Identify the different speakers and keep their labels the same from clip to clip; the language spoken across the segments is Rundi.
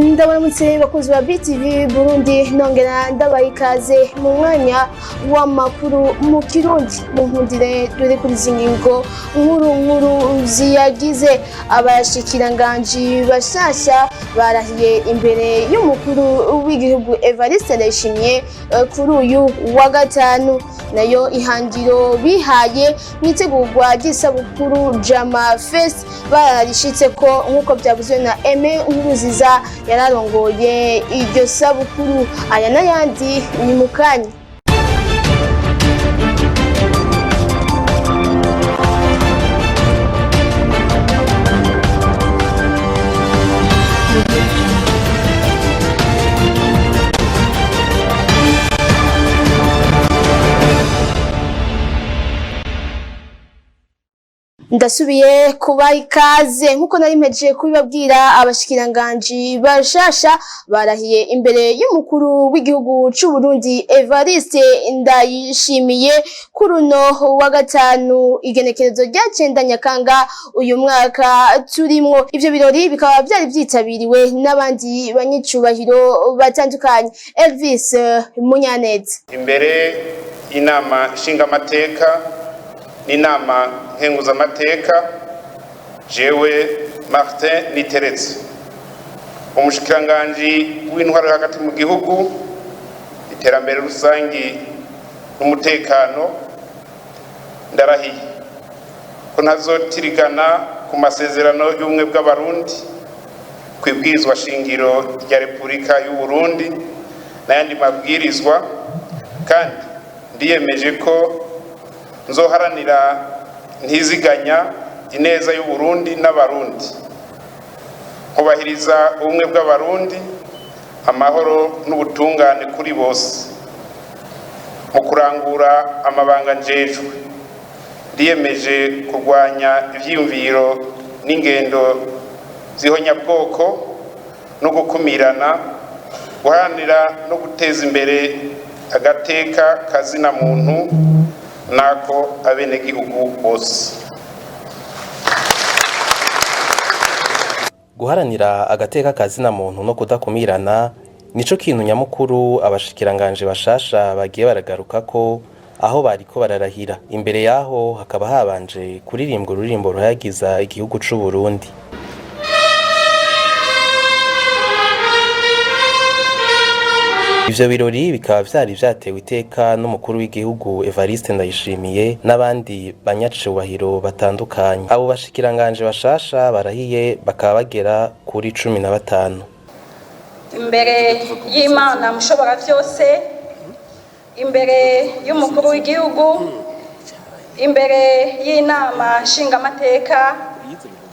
Speaker 1: Ndabaramutse bakunzi ba BTV Burundi, nongera ndabaha ikaze mu mwanya w'amakuru mu Kirundi. Mu nkundire dore kuri izi ngingo nkuru nkuru ziyagize: abashikiranganji bashasha barahiye imbere y'umukuru w'igihugu Evariste Ndayishimiye kuri uyu wa gatanu. Nayo ihangiro bihaye mwitegurwa ry'isabukuru Jama Fest bararishitse ko, nk'uko byavuzwe na Aime Nkurunziza yararongoye iryo sabukuru. Aya n'ayandi ni mu kanya. Ndasubiye kuba ikaze. Nk'uko nari mpejeje kubibabwira, abashikiranganji bashasha barahiye imbere y'umukuru w'igihugu c'u Burundi Evariste Ndayishimiye kuri uno wa gatanu, igenekerezo rya 9 Nyakanga uyu mwaka turimwo. Ivyo birori bikaba vyari vyitabiriwe n'abandi banyicubahiro batandukanye. Elvis Munyaneza.
Speaker 2: Imbere y'inama nshingamateka n'inama nkenguzamateka, jewe Martin Niteretse, umushikiranganji w'intwaro yo hagati mu gihugu, iterambere rusangi n'umutekano, ndarahiye ko ntazotirigana ku masezerano y'ubumwe bw'Abarundi, ku ibwirizwa shingiro rya Repubulika y'u Burundi n'ayandi mabwirizwa, kandi ndiyemeje ko nzoharanira ntiziganya ineza y'u Burundi n'Abarundi, nkubahiriza ubumwe bw'Abarundi, amahoro n'ubutungane kuri bose. Mu kurangura amabanga njejwe, ndiyemeje kurwanya ivyiyumviro n'ingendo z'ihonyabwoko no gukumirana, guharanira no guteza imbere agateka kazina muntu nako abenegihugu bose.
Speaker 3: Guharanira agateka kazina muntu no kudakumirana nico kintu nyamukuru abashikiranganje bashasha bagiye baragarukako aho bariko bararahira. Imbere yaho hakaba habanje kuririmbwa ururirimbo ruhayagiza igihugu c'u Burundi. Ivyo birori bikaba vyari vyatewe iteka n'umukuru w'igihugu Evariste Ndayishimiye n'abandi banyacubahiro batandukanye. Abo bashikiranganje bashasha barahiye bakaba bagera kuri 15.
Speaker 4: Imbere y'Imana Mushobora byose, imbere y'umukuru w'igihugu, imbere y'inama nshingamateka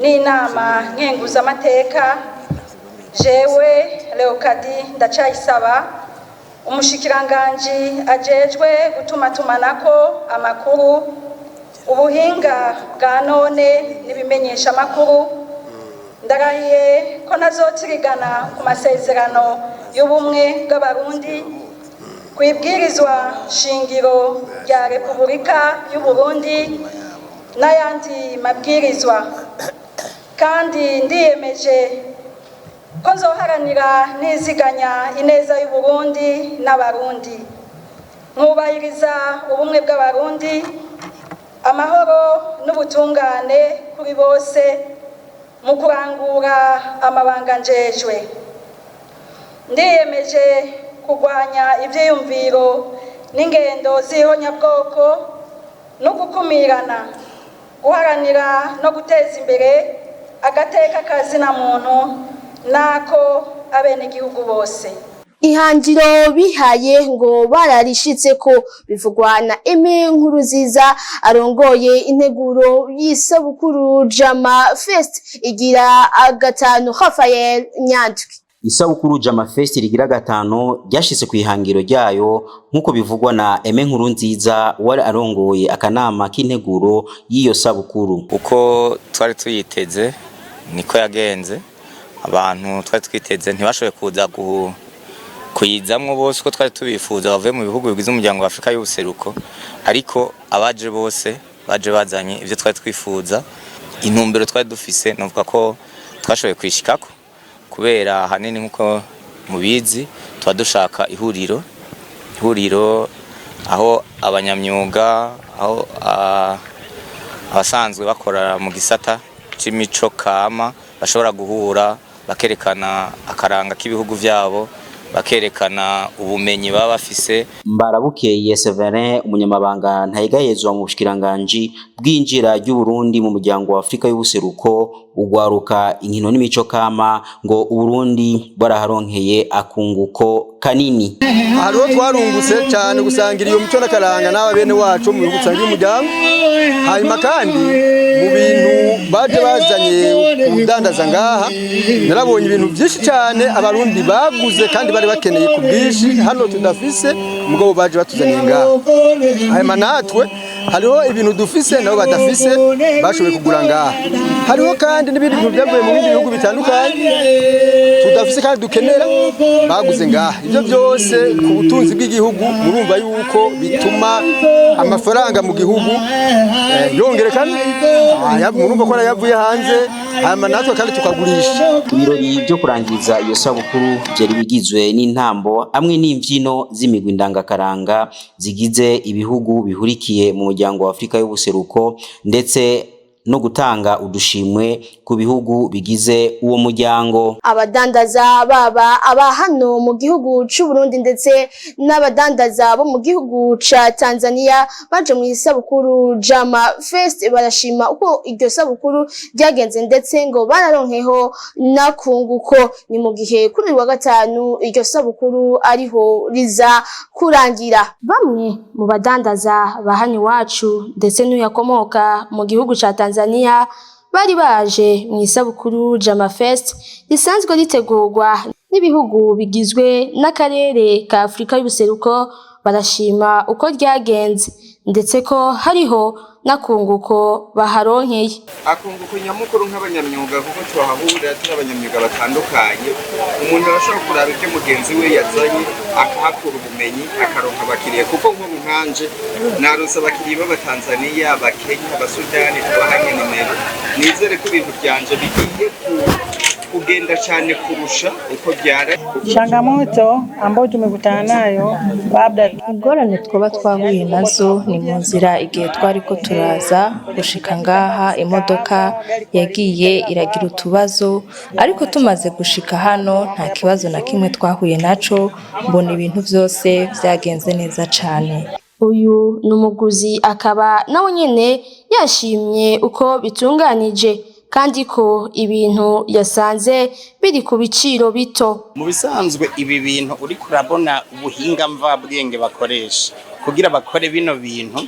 Speaker 4: n'inama nkenguzamateka, jewe Leokadi Ndacayisaba, umushikiranganji ajejwe gutumatumanako amakuru, ubuhinga bwa none n'ibimenyeshamakuru, ndarahiye ko ntazotirigana ku masezerano y'ubumwe bw'Abarundi, ku ibwirizwa shingiro rya Repubulika y'u Burundi n'ayandi mabwirizwa, kandi ndiyemeje ko nzoharanira niziganya ineza y'u Burundi n'Abarundi, nkubahiriza ubumwe bw'Abarundi, amahoro n'ubutungane kuri bose mu kurangura amabanga njejwe. Ndiyemeje kurwanya ivyiyumviro n'ingendo z'ihonyabwoko no gukumirana, guharanira no guteza imbere agateka kazina muntu nako abenegihugu bose.
Speaker 1: Ihangiro bihaye ngo bararishitse ko, bivugwa na Aime Nkurunziza arongoye integuro y'isabukuru Jama Fest igira gatanu. Rafael Nyandwi.
Speaker 5: Isabukuru Jama Fest rigira gatanu ryashitse ku ihangiro ryayo, nk'uko bivugwa na Aime Nkurunziza wari arongoye akanama k'integuro y'iyo sabukuru.
Speaker 6: Uko twari tuyiteze niko yagenze. Abantu twari twiteze ntibashoboye kuza kuyizamwo bose uko twari tubifuza, bavuye mu bihugu bigize umuryango wa Afrika y'ubuseruko, ariko abaje bose baje bazanye ivyo twari twifuza. Intumbero twari dufise, novuga ko twashoboye kwishikako. Kubera ahanini, nk'uko mubizi, tuba dushaka ihuriro aho abanyamyuga, aho abasanzwe bakora mu gisata c'imico kama bashobora guhura, bakerekana akaranga k'ibihugu vyabo, bakerekana ubumenyi baba bafise.
Speaker 5: Mbarabukeye Severin, umunyamabanga ntayegayezwa mu bushikiranganji bw'injira ry'Uburundi mu muryango wa Afrika y'ubuseruko, ugwaruka, inkino n'imico kama, ngo Uburundi bwaraharonkeye akunguko kanini.
Speaker 7: Hariho twarungutse cyane gusangira iyo mico n'akaranga n'aba bene wacu mu bihugu dusangiye umuryango. Hanyuma kandi mu bintu baje bazanye kudandaza ngaha, narabonye ibintu byinshi cyane Abarundi baguze kandi bari bakeneye ku bwinshi hano tudafise, mugabo baje batuzaniye ngaha. Hanyuma natwe hariho ibintu dufise nabo badafise bashoboye kugura ngaha. Hariho kandi n'ibindi bintu byavuye mu bindi bihugu bitandukanye tudafise kandi dukenera, baguze ngaha. Ibyo byose ku butunzi bw'igihugu, murumva yuko bituma amafaranga mu gihugu yongerekana. Murumva ko yavuye hanze, hanyuma natwe kandi tukagurisha.
Speaker 5: Ibirori byo kurangiza iyo sabukuru byari bigizwe n'intambo hamwe n'imbyino z'imigwi ndangakaranga zigize ibihugu bihurikiye mu muryango wa Afrika y'ubuseruko, ndetse no gutanga udushimwe ku bihugu bigize uwo muryango.
Speaker 1: Abadandaza, baba aba hano mu gihugu c'u Burundi ndetse n'abadandaza bo mu gihugu ca Tanzania baje mu isabukuru Jama Fest, barashima uko iryo sabukuru ryagenze, ndetse ngo bararonkeho nakunguko. Ni mu gihe kuri uyu wa gatanu iryo sabukuru ariho riza kurangira. Bamwe mu badandaza ba hano iwacu ndetse n'uyakomoka mu gihugu ca Tanzania bari baje mu isabukuru Jama Fest risanzwe ritegurwa n'ibihugu bigizwe n'akarere ka Afurika y'ubuseruko, barashima uko ryagenze, ndetse ko hariho n'akunguko baharonkeye.
Speaker 8: Akunguko nyamukuru nk'abanyamyuga, kuko tuhahurira turi abanyamyuga batandukanye, umuntu arashobora kuraba ibyo mugenzi we yazanye akahakura ubumenyi, akaronka abakiriya, kuko nk'ubu nkanje naronse abakiriya b'Abatanzaniya, Abakenya, Abasudani, tubahanye nimero. Nizere ko ibintu byanje bigiye kugenda cyane kurusha uko byara.
Speaker 4: Changamoto ambayo tumekutana nayo labda
Speaker 9: Ingorane twoba twahuye nazo ni mu nzira, igihe twariko turaza gushika ngaha imodoka yagiye iragira utubazo, ariko tumaze gushika hano nta kibazo na kimwe twahuye naco. Mbona ibintu vyose vyagenze neza cane.
Speaker 1: Uyu ni umuguzi, akaba nawe nyene yashimye uko bitunganije, kandi ko ibintu yasanze biri ku biciro bito.
Speaker 10: Mu bisanzwe ibi bintu uriko urabona ubuhinga mvabwenge bakoresha kugira bakore bino bintu,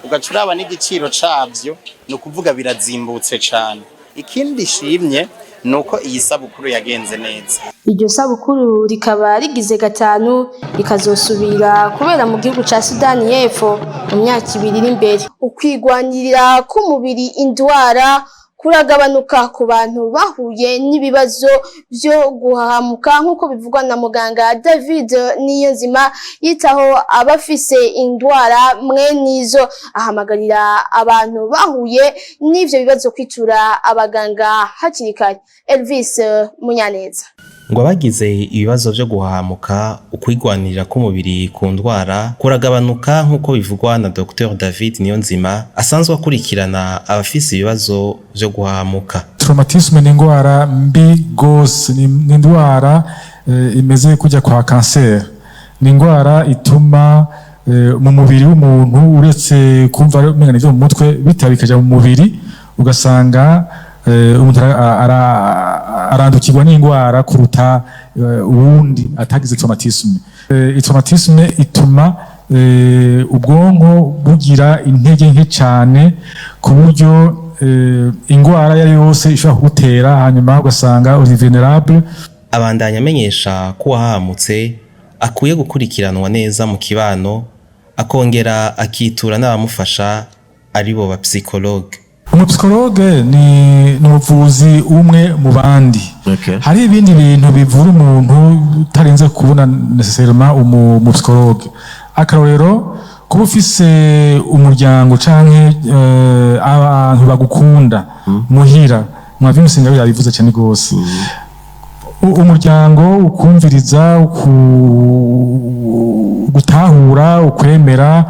Speaker 10: ugaca uraba n'igiciro cabyo, ni ukuvuga birazimbutse cane. Ikindi shimye ni uko iyi sabukuru yagenze neza.
Speaker 1: Iryo sabukuru rikaba rigize gatanu, rikazosubira kubera mu gihugu ca Sudani y'Epfo mu myaka 2 iri imbere. Ukwigwanirira k'umubiri indwara kuragabanuka ku bantu bahuye n'ibibazo byo guhahamuka, nk'uko bivugwa na muganga David Niyonzima yitaho abafise indwara mwenizo. Ahamagarira abantu bahuye n'ivyo bibazo kwitura abaganga hakiri kare. Elvis Munyaneza.
Speaker 3: Ngo abagize ibibazo vyo guhahamuka, ukwigwanirira k'umubiri ku ndwara kuragabanuka, nk'uko bivugwa na Dr David Niyonzima asanzwe akurikirana abafise ibibazo vyo guhahamuka.
Speaker 11: Traumatisme ni indwara mbi gose, ni indwara imeze kujya kwa kanseri. Ni indwara ituma mu mubiri w'umuntu, uretse kumva umenga nivyo mu mutwe, bitaba bikaja mu mubiri, ugasanga umuntu arandukirwa n'indwara kuruta uwundi atagize traumatisme. Traumatisme ituma ubwonko bugira intege nke cyane, ku buryo ingwara iyo ari yose ishobora kugutera, hanyuma ugasanga uri vulnerable.
Speaker 3: Abandanya amenyesha ko uwahahamutse akwiye gukurikiranwa neza mu kibano, akongera akitura n'abamufasha, aribo ba psychologue.
Speaker 11: Umupsikologe ni umuvuzi umwe mu bandi. Hari ibindi bintu bivura umuntu utarinze kubona nécessairement umupsikologe. Akarorero, kuba ufise umuryango canke abantu bagukunda muhira, mwavyumvise, Ingabire yabivuze cyane gose. Umuryango ukumviriza, gutahura, ukwemera,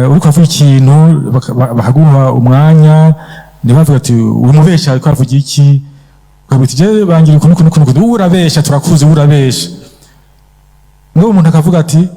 Speaker 11: uriko avuga ikintu bakaguha umwanya, ntibavuga ati umubesha ariko avuga iki, ukavuga ati je bangira ukuntu ukuntu ukuntu ukuntu, urabesha, turakuzi, urabesha. Ngo umuntu akavuga ati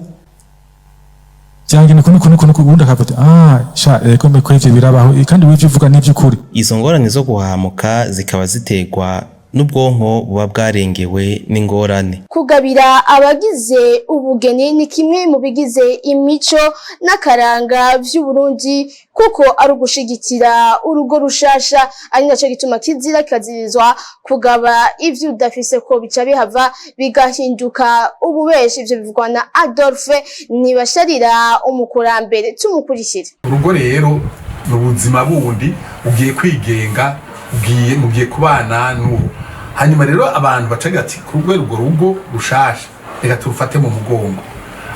Speaker 11: cyangwa ni ukuntu ukuntu ukuntu, ubundi akavuga ati ah sha, ego meko ivyo birabaho kandi wivyo uvuga n'ivy'ukuri.
Speaker 3: Izo ngorane zo guhahamuka zikaba ziterwa n'ubwonko buba bwarengewe n'ingorane.
Speaker 1: Kugabira abagize ubugeni ni kimwe mu bigize imico n'akaranga vy'Uburundi, kuko ari ugushigikira urugo rushasha, ari naco gituma kizira kikazirizwa kugaba ivyo udafise, ko bica bihava bigahinduka ububeshi. Ivyo bivugwa na Adolphe Nibasharira, umukurambere. Tumukurikire.
Speaker 12: Urugo rero ni ubuzima bundi ugiye kwigenga, ugiye mugiye kubana n'ubu. Hanyuma rero abantu bacaga ati ku rwego urwo rugo rushasha reka turufate mu mugongo,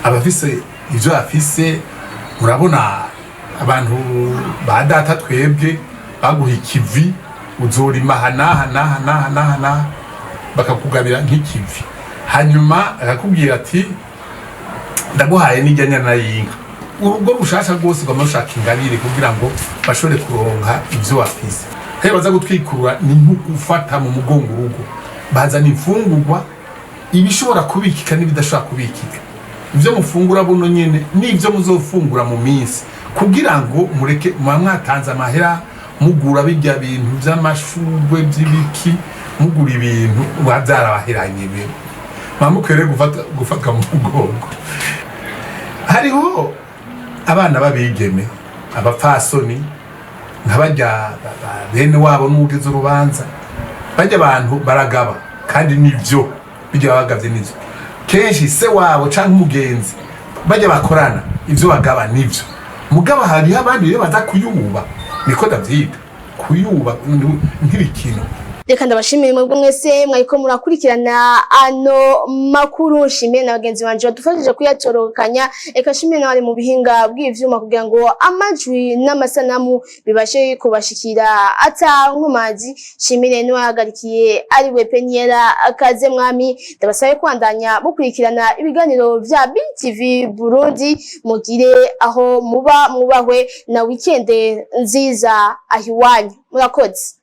Speaker 12: abafise ivyo bafise. Murabona abantu ba data twebwe baguha ikivi, uzorima aha n'aha n'aha n'aha n'aha n'aha, bakakugabira nk'ikivi, hanyuma akakubwira ati ndaguhaye n'ijya nyana y'inka. Urugo rushasha rwose rwama rushaka ingabire kugira ngo bashobore kuronka ivyo bafise. Rero baza gutwikurura ni nko gufata mu mugongo urugo, bazana imfungurwa, ibishobora kubikika n'ibidashobora kubikika, ivyo mufungura buno nyene n'ivyo muzofungura mu minsi, kugira ngo mureke muba mwatanze amahera mugura bijya bintu vy'amashurwe vy'ibiki, mugura ibintu muba vyarabaheranye, ibintu muba mukwiye rero gufatwa mu mugongo. Hariho abana b'abigeme, abapfasoni nka barya bene wabo n'ugize urubanza, barya abantu baragaba kandi nivyo bijya bagavye nivyo. Kenshi se wabo canke umugenzi bajya bakorana, ivyo bagaba nivyo. Mugabo hariho abandi rero baza kuyuba, niko ndavyita kuyuba nk'ibikino.
Speaker 1: Reka ndabashimire mwebwe mwese mwariko murakurikirana ano makuru, nshimiye na bagenzi banje badufashije kuyatorokanya, reka nshimiye n'abari mu bihinga bw'ivyuma kugira ngo amajwi n'amasanamu bibashe kubashikira ata nkomazi, nshimire n'uwahagarikiye ari we Peniera Kaze Mwami. Ndabasabe kwandanya mukurikirana ibiganiro vya BTV Burundi, mugire aho muba mwubahwe na wikende nziza ahiwanyu. Murakoze.